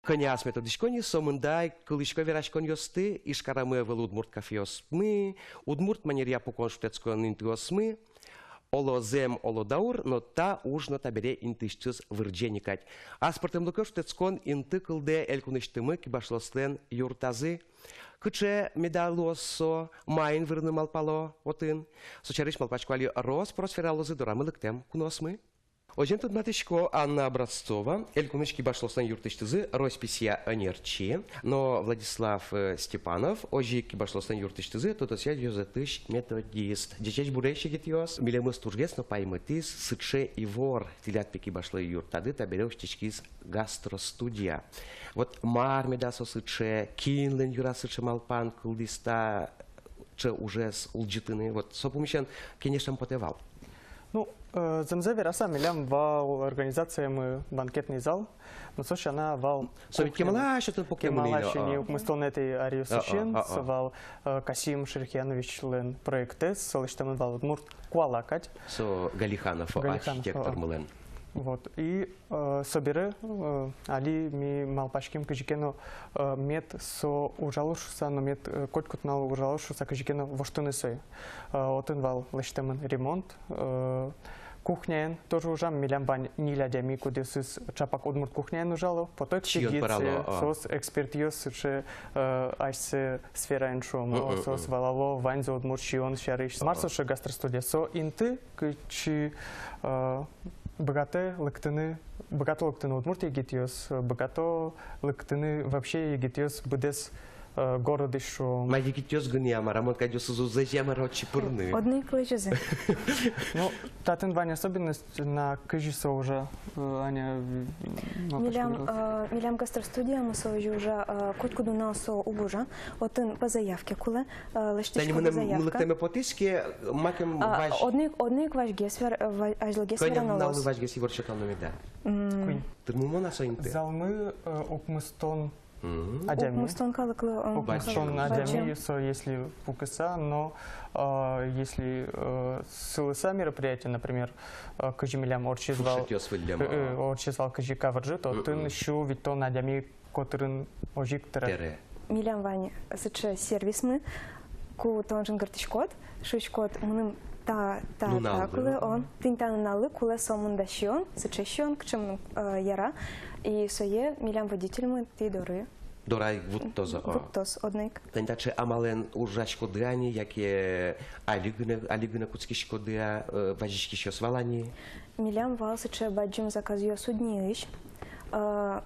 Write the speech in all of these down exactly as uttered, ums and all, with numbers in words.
Кӧня ас мед тодӥсько ни, сомында ик кылӥсько вераськонъёсты. Ижкарамы ӧвӧл удмурт кафеосмы, удмурт манеръя пукон-шутэтскон интыосмы. Оло зэм, оло даур, но та уж но табере интыысьтыз вырӟе ни кадь. Аспӧртэмлыко шутэтскон инты кылдэ элькунысьтымы кибашлыослэн юртазы. Кыӵе меда луоз со, маин вырыны малпало отын? Со сярысь малпасько али рос-прос вералозы дорамы лыктэм куноосмы. Озьыен, тодматӥсько, Анна Образцова, элькунысь кибашлыослэн юртысьтызы, росписья ӧнерчи, но Владислав, э, Степанов, озьы ик кибашлыослэн юртысьтызы, тодосъя ёзэтысь методист. Ӟечесь-буресь, егитъёс! Милемыз тужгес но паймытӥз сыӵе ивор: тӥляд пе кибашлы юртады табере усьтӥськиз гастростудия. Вот мар меда со сыӵе, кинлэн юра сыӵе малпан кылдӥз та сыӵе ужез улӟытыны? Вот со пумысен кенешем потэ вал. Ну, э, зэмзэ вераса, милям вал организациямы банкетный зал, но со сяна вал... Со ведь кемалась отын пуктэм ини, кемалась ини, а, укмыстонэтӥ аръёсысен. А, а, а, а. Со вал, э, Касим Шерихьяновичлэн проектэз, со лэсьтэмын вал удмурт куала кадь. Со Галиханов, Галиханов, архитектормылэн. Вот. И, э, собере, э, али ми малпаським кызьы ке но, э, мед со ужалоз шуыса, но мед, э, котькуд нунал ужалоз шуыса кызьы ке но воштыны сое. Э, отын вал лэсьтэмын ремонт, э, кухняен тоже ужам. Милям вань ньыль адями, кудъёсыз чапак удмурт кухняен ужало. Поток сиён сигитсэ пӧрало, а. Соос экспертъёс сыӵе, э, асьсэ сфераын, шуом, мгм, соос валало ваньзэ удмурт сиён сярысь. Мар со сыӵе гастростудия? Со инты, кытчы, э, быгато лыктыны, быгато лыктыны удмурт егитъёс, быгато лыктыны вообще егитъёс быдэс, э, городысь, шуом. Ма, егитъёс гинэ-а, мар-а, мон кадь, озьы-а, мар-а, отчы пырыны? Одно ик лэзёзы. Ну, татын вань особенность, на кызьы со ужа, э, Аня, м, мар... Милям, пачкадело, э, милям гастростудиямы со озьы ужа, э, котькуд нунал со уг ужа. Отын по заявке кулэ, э, лэсьтӥсько по заявке. Тани мыным лыктэме потӥз ке, макем, а, вазь... Одно ик, одно ик вазьгес вер-, э, ва-, азьлогес верано луоз. Кӧня нуналлы вазьгес ивор сётоно меда? М. Куинь. Тырмымон-а со инты? Залмы, э, укмыстон, мгм, адями. Укмыстон калыклы, э, укмыстон адями. Бадӟым. Со если пукыса, но, э, если, э, сылыса мероприятие, например, э, кызьы милям ортчиз вал, шутэтъёс выллем, э, э, а, ортчиз вал кызьы кавырӟы, то, мгм, отын сю витьтон адями котырын озьы ик тыре. Тыре. Милям вань сыӵе сервисмы, ку тон жингыртӥськод, шуиськод: мыным та, та, та кулэ, он, тӥни та нуналлы кулэ сомында сиён, сыӵе сиён, кыӵе мыным, э, яра. И сое милям водительмы тӥ доры... Доры ик вуттоз, а. Вуттоз одно ик. Тани таӵе амалэн ужаськоды-а ни, яке али гинэ, али гинэ кутскиськоды-а, э, вазиськисьёс вал-а ни? Милям вал сыӵе бадӟым заказъёс УдНИИысь, э,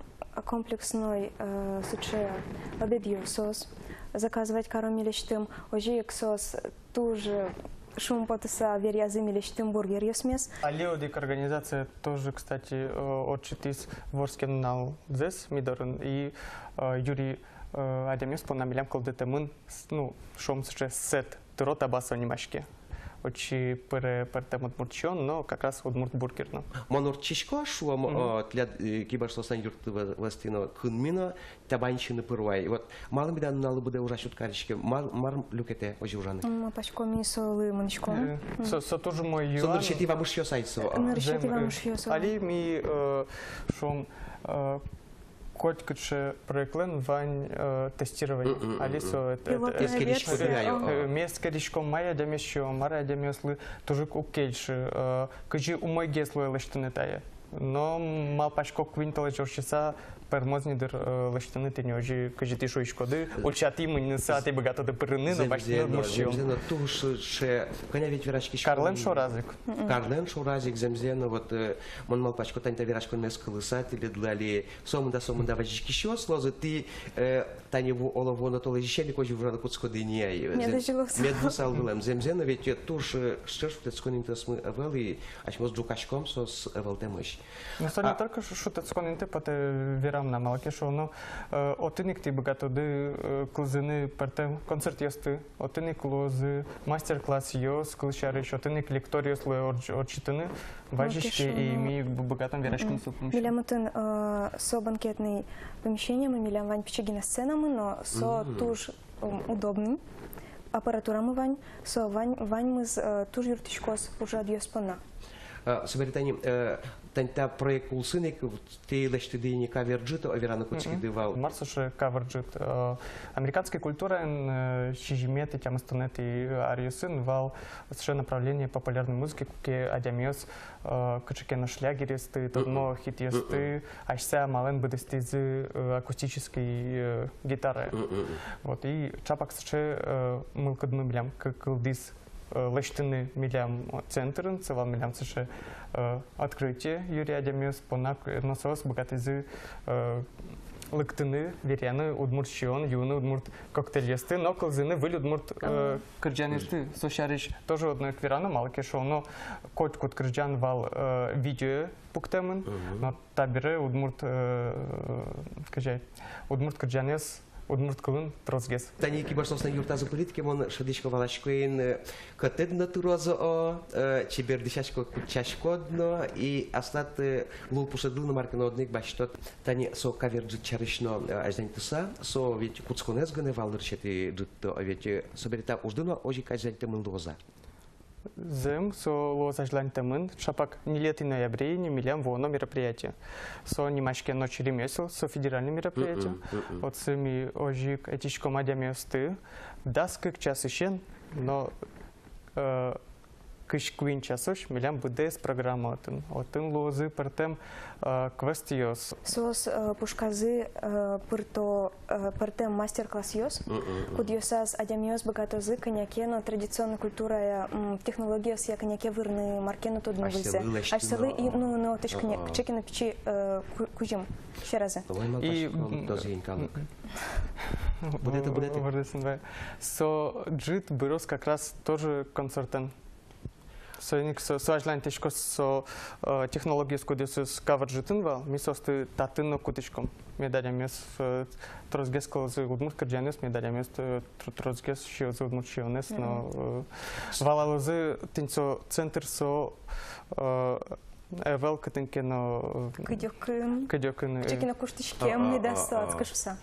комплексной, э, сыӵе обедъёс соос заказывать каро милесьтым, озьы ик соос туж шумпотыса веръязы милесьтым бургеръёсмес. Али одӥг организация тоже, кстати, э, ортчытӥз вордскем нуналзэс ми дорын, и, э, юри, э, адямиос понна милям кылдытэмын, с-, ну, шуом, сыӵе сет, «Тыро табасо» нимаське. Отчы пыре пӧртэм удмурт сиён, но как раз удмурт бургер но. Мон ортчисько, шуом, мгм, э, тӥляд, э, кибашлыослэн юртты вӧ-, вӧзтӥ но кынми но табань сиыны пыро ай. Вот малы меда нуналлы быдэ ужась уд кариське, мар, мар люкетэ озьы ужаны? М, малпасько, ми солы мынӥськом. Э, мгм, со, со туж умой юан. Со нырысетӥ вамышъёс ай со, а. Нырысетӥ вамышъёс, а. Али ми, э, шуом, э, котькыӵе проектлэн вань, э, тестирование. Мгм, мгм. Али со, э, пилотная версия. Эскериськоды ай, о. Э, ми эскериськом, мар адямиослы, мар адямиослы туж ик уг кельшы, э, кызьы умойгес луэ лэсьтыны тае. Но малпасько, куинь толэзь ортчыса пӧрмоз ни дыр, э, лэсьтыны тӥни озьы, кызьы тӥ шуиськоды, ульчатӥ мыньыса тӥ быгатоды пырыны но басьтыны удмурт сиён. Зэмзэ но, туж сыӵе, кӧня ведь вераськиськом. Карлэн шораз ик. Мгм. Карлэн шораз ик, зэмзэ но, вот, э, мон малпасько, тани та вераськонмес кылыса, тӥледлы али сомында, сомында вазиськисьёс луозы, тӥ, э, тани ву-, оло, вуоно толэзьысен ик озьы ужаны кутскоды ини ай. Мед озьы луоз. Мед луысал вылэм. Зэмзэ но ведь, э, туж, э, сыӵе шутэтскон интыосмы ӧвӧл, и асьмеос ӝукаськом соос ӧвӧлтэмысь. Ну, со не только шу-, шутэтскон инты потэ, верам на, малы ке шуоно, э, отын ик тӥ быгатоды, э, кылзыны пӧртэм концертъёсты, отын ик луозы мастер-классъёс кыл сярысь, отын ик лекториос луэ орч-, ортчытыны, вазиське, и ми б-, быгатом вераськыны со пумысен. Милям отын, э, со банкетный помещениямы, милям вань пичи гинэ сценамы, но со туж, м, удобный, аппаратурамы вань, со вань, ваньмыз, э, туж юрттӥськоз ужрадъёс понна. А, собере тани, э, тани та проект улсын ик, вот, тӥ лэсьтӥды ини кавер-ӝыт, о, вераны кутскиды вал. Мар со сыӵе кавер-ӝыт? Э, американской культураын, э, сизьыметӥ, тямыстонэтӥ аръёсын вал сыӵе направление популярной музыки, куке адямиос, э, кыӵе ке но шлягеръёсты, тодмо хитъёсты, асьсэ амалэн быдэстӥзы, э, акустической, э, гитарая. Вот, и ӵапак сыӵе, э, мылкыдмы милям кы-, кылдӥз, э, лэсьтыны милям центрын, со вал милям сыӵе, э, открытие, юри адямиос понна, э, но соос быгатӥзы, э, лыктыны, веръяны удмурт сиён, юыны удмурт коктейльёсты но кылзыны выль удмурт, э, кырӟанъёсты. Со сярысь тоже одно ик верано, малы ке шуоно, котькуд кырӟан вал, э, видео пуктэмын, но табере удмурт, э, кырӟа-, удмурт кырӟанъёс удмурт кылын тросгес. Тани кибашлыослэн юртазы пырид ке, мон шӧдӥсько, валасько ини, э, кӧтэд но тыроз, о, э, чебер дӥсяськод, кутчаськод но, и аслад, э, лулпушедлы но мар ке но одно ик басьтод. Тани со кавер-ӝыт сярысь но, э, азьланьтыса, со ведь кутсконэз гинэ вал нырысетӥ ӝыт, то ведь, э, собере та ужды но озьы ик азьланьтэмын луоз-а? Зэм, со луоз азьланьтэмын, ӵапак ньылетӥ ноябре ини милям вуоно мероприятие. Со нимаське «Ночь ремёсел», со федеральной мероприятие. Отсы ми озьы ик ӧтиськом адямиосты дас кык часысен, но, э, кызь куинь часозь милям быдэс программа отын. Отын луозы пӧртэм, э, квестъёс. Соос, э, пушказы, э, пырто, э, пӧртэм мастер-классъёс, кудъёсаз адямиос быгатозы кӧня ке но традиционной культурая, м, технологиосъя кӧня ке вырны, мар ке но тодыны выльзэ. Асьсэлы лэсьтыны. Асьсэлы и, ну, но отысь кӧня, кыӵе ке но пичи, э, ку-, кузьым сьӧразы. Ой, малпасько, и, м, тоже ик калык. Быдэтэ, быдэтэ. Быдэтэ, быдэтэ. Со ӝыт быроз как раз тоже концертэн. Соин ик со, со азьланьтӥськоз со, э, технологиос, кудъёсыз кавер-ӝытын вал, ми соосты татын но кутӥськом. Мед адямиос, э, тросгес кылозы удмурт кырӟанъёс, мед адямиос, э, тр-, тросгес сиёзы удмурт сиёнэз но, э, валалозы, тӥни со центр со, э, ӧвӧл кытын ке но, э, кыдёкын. Кыдёкын, э, кыӵе ке но куштӥськем медаз со адскы шуса.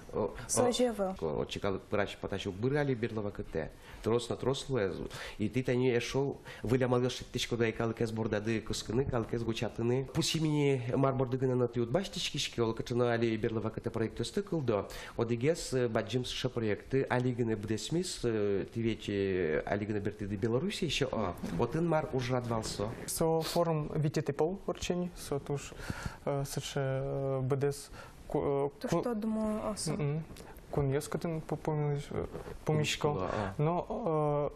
Со озьы ӧвӧл. Отчы калык пырась-потась уг быры али берло вакытэ. Трос но трос луэ. И тӥ тани эшшо выль амалъёс шедьтӥськоды ай калыкез бордады кыскыны, калыкез гучатыны. Пусйим ини, мар борды гинэ но тӥ уд басьтӥськиське, олокыӵе но али берло вакытэ проектъёсты кылдо. Одӥгез, э, бадӟым сыӵе проектты али гинэ быдэсмиз, э, тӥ ведь, э, али гинэ бертӥды Белоруссие ещё, а. Отын мар ужрад вал со? Со форум «Витетӥ пол» ортче ини, со туж, э, сыӵе, э, быдэс ку-, э, туж ку-, тодмо, а, со. Мгм. Кунъёс кытын пу-, пумисько. Пумисько, а. Но,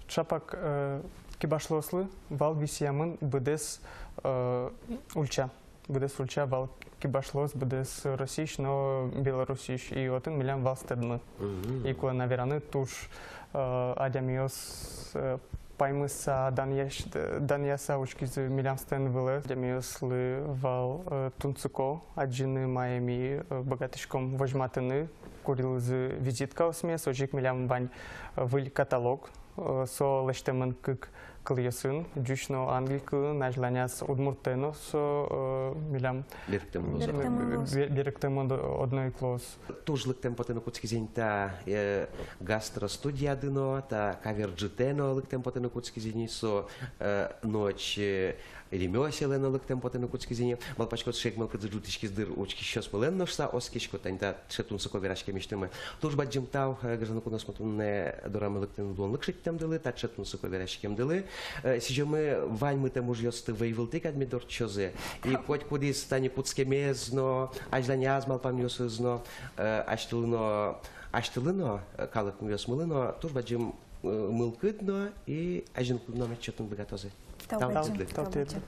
э, ӵапак, э, кибашлыослы вал висъямын быдэс, э, ульча. Быдэс ульча вал кибашлыос быдэс Россиысь но Белоруссиысь. И отын милям вал стендмы. Мгм. И кулэ на вераны, туж, э, адямиос, э, паймыса, данъясь-, данъяса учкизы милям стенд вылэ. Адямиослы вал, э, тунсыко адӟыны, мае ми, э, быгатӥськом возьматыны, курилызы визиткаосмес. Озьы ик милям вань, э, выль каталог, э, со лэсьтэмын кык кылъёсын, ӟуч но англи кылын, азьланяз удмуртэ но со, э, милям берыктэмын луоз. Берыктэмын луоз. Бе-, берыктэмын од-, одно ик луоз. Туж лыктэм потыны кутскиз ини та, э, гастростудияды но, та кавер-ӝытэ но лыктэм потыны кутскиз ини, со, э, «Ночь, э, ремёсел»эн но лыктэм потыны кутскиз ини. Малпасько, сыӵе ик мылкыдзы ӝутӥськиз дыр учкисьёсмылэн но шуса, оскисько, тани та таӵе тунсыко вераськемысьтымы. Туж бадӟым тау, э, гажано куноосмы, туннэ дорамы лыктыны луонлык шедьтэмдылы, таӵе тунсыко вераськемдылы. Э, сӥзёмы ваньмы та ужъёсты вӧй вылтӥ кадь мед ортчозы. И котькудӥз тани кутскемез но, азьланяз малпамъёсыз но, э, асьтэлы но, асьтэлы но, э, калыкъёсмылы но туж бадӟым, э, мылкыд но и азинлык но мед сётыны быгатозы. Тау бадӟым. Тау тӥледлы. Тау бадӟым.